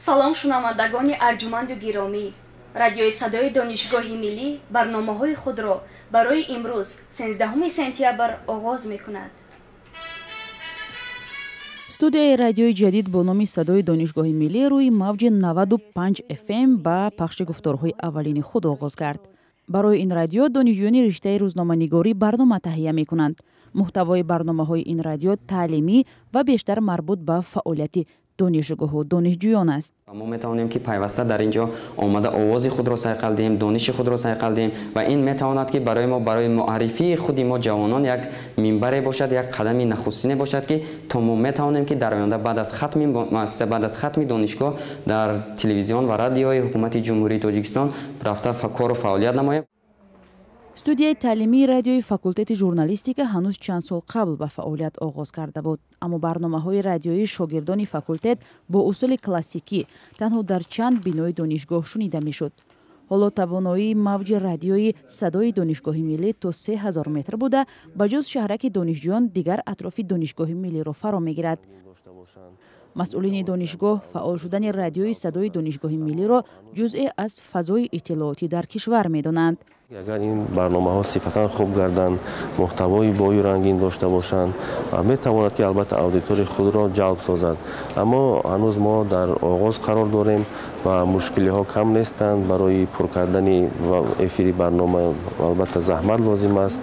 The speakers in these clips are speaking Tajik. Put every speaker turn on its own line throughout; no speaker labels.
Салом, шунавандагони арҷуманду гиромӣ. Радиои Садои Донишгоҳи Миллӣ барномаҳои худро барои имрӯз, 13 сентябр, оғоз мекунад.
Студияи радиои ҷадид бо номи Садои Донишгоҳи Миллӣ рӯи мавҷи 95 фм ба пахши гуфторҳои аввалини худ оғоз кард. Барои ин радио донишҷӯёни риштаи рӯзноманигорӣ барнома таҳия мекунанд. Муҳтавои барномаҳои ин радио таълимӣ ва бештар марбут ба фаъолияти донишгоҳу донишҷӯён аст.
Мо метавонем, ки пайваста дар ин ҷо омада, овози худро сайқал диҳем, дониши худро сайқал диҳем ва ин метавонад, ки барои мо, барои муаррифии худи мо ҷавонон як минбаре бошад, як қадами нахустине бошад, ки то мо метавонем, ки дар оянда баъд аз хатми муассиса, баъд аз хатми донишгоҳ дар телевизион ва радиои Ҳукумати Ҷумҳурии Тоҷикистон рафта кору фаъолият намоем.
Студияи таълимии радиои факултети журналистика ҳанӯз чанд сол қабл ба фаъолият оғоз карда буд, аммо барномаҳои радиоии шогирдони факултет бо усули классикӣ танҳо дар чанд бинои донишгоҳ шунида мешуд. Ҳоло тавоноии мавҷи радиои Садои Донишгоҳи Миллӣ то 3000 метр буда, ба ҷуз шаҳраки донишҷӯён дигар атрофи Донишгоҳи Миллиро фаро мегирад. Масъулини донишгоҳ фаъол шудани радиои Садои Донишгоҳи Миллиро ҷузъе аз фазои иттилоотӣ дар кишвар медонанд.
Агар ин барномаҳо сифатан хуб гарданд, муҳтавои бою рангин дошта бошанд, метавонад, ки албатта аудиторияи худро ҷалб созад. Аммо ҳанӯз мо дар оғоз қарор дорем ва мушкилиҳо кам нестанд. Барои пур кардани эфири барнома албатта заҳмат лозим аст,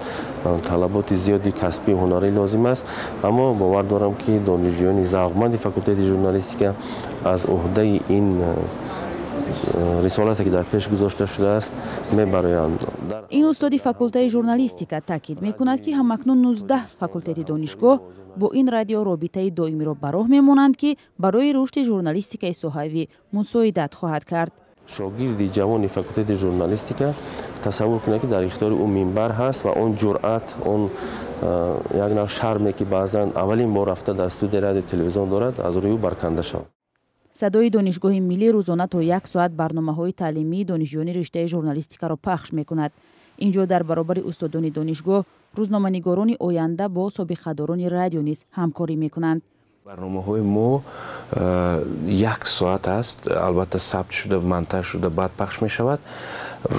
талаботи зиёди касбию ҳунарӣ лозим аст. Аммо бовар дорам, ки донишҷӯёни завқманди факултети журналистика аз уҳдаи ин рисолате, ки дар пеш гузошта шудааст, мебароянд.
Ин устоди факултаи журналистика таъкид мекунад, ки ҳамакнун 19 факултети донишгоҳ бо ин радио робитаи доимиро ба роҳ мемонанд, ки барои рушди журналистикаи соҳавӣ мусоидат хоҳад кард.
Шогирди ҷавони факултети журналистика тасаввур кунад, ки дар ихтиёри ӯ минбар ҳаст ва он ҷуръат, он як нав шарме, ки баъзан аввалин бор рафта дар студияи радио телевизион дорад, аз рӯи ӯ барканда шавад.
Садои Донишгоҳи Миллӣ рӯзона то як соат барномаҳои таълимии донишҷӯёни риштаи журналистикаро пахш мекунад. Ин ҷо дар баробари устодони донишгоҳ рӯзноманигорони оянда бо собиқадорони радио низ ҳамкорӣ мекунанд.
Барномаҳои мо як соат аст, албатта сабт шуда, монтаж шуда, баъд пахш мешавад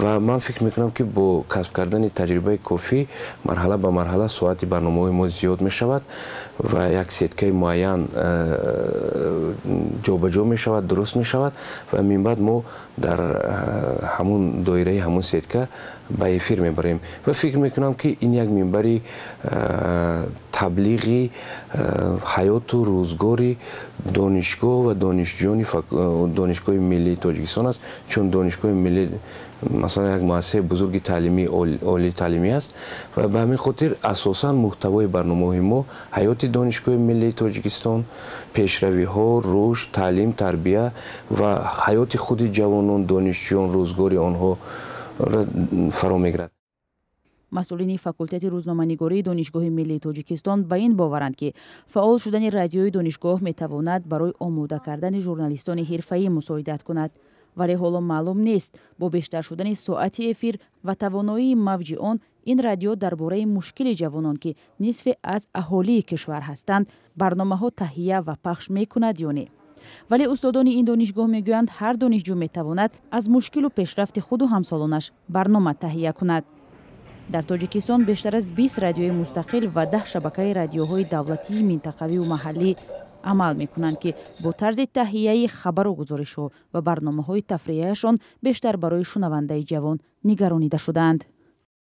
ва ман фикр мекунам, ки бо касб кардани таҷрибаи кофӣ марҳала ба марҳала соати барномаҳои мо зиёд мешавад ва як сеткаи муайян ҷобаҷо мешавад, дуруст мешавад ва минбаъд мо дар ҳамун доираи ҳамун сетка ба эфир мебарем. Ва фикр мекунам, ки ин як минбари таблиғи ҳаёту рӯзгори донишгоҳ ва донишҷӯёни Донишгоҳи Миллии Тоҷикистон аст, чун Донишгоҳи Миллӣ, масалан, як муассисаи бузурги таълимии, олии таълимӣ аст ва ба ҳамин хотир асосан муҳтавои барномаҳои мо ҳаёти Донишгоҳи Миллии Тоҷикистон, пешравиҳо, рушд, таълим, тарбия ва ҳаёти худи ҷавонон, донишҷӯён, рӯзгори онҳо фаро мегирад.
Масъулини факултети рӯзноманигории Донишгоҳи Миллии Тоҷикистон ба ин боваранд, ки фаъол шудани радиои донишгоҳ метавонад барои омода кардани журналистони ҳирфаӣ мусоидат кунад. Вале ҳоло маълум нест, бо бештар шудани соати эфир ва тавоноии мавҷи он ин радио дар бораи мушкили ҷавонон, ки нисфе аз аҳолии кишвар ҳастанд, барномаҳо таҳия ва пахш мекунад ё не. Вале устодони ин донишгоҳ мегӯянд, ҳар донишҷӯ метавонад аз мушкилу пешрафти худу ҳамсолонаш барнома таҳия кунад. Дар Тоҷикистон бештар аз 20 радиои мустақил ва 10 шабакаи радиоҳои давлатии минтақавию маҳаллӣ амал мекунанд, ки бо тарзи таҳияи хабару гузоришҳо ва барномаҳои тафриҳияшон бештар барои шунавандаи ҷавон нигаронида шудаанд.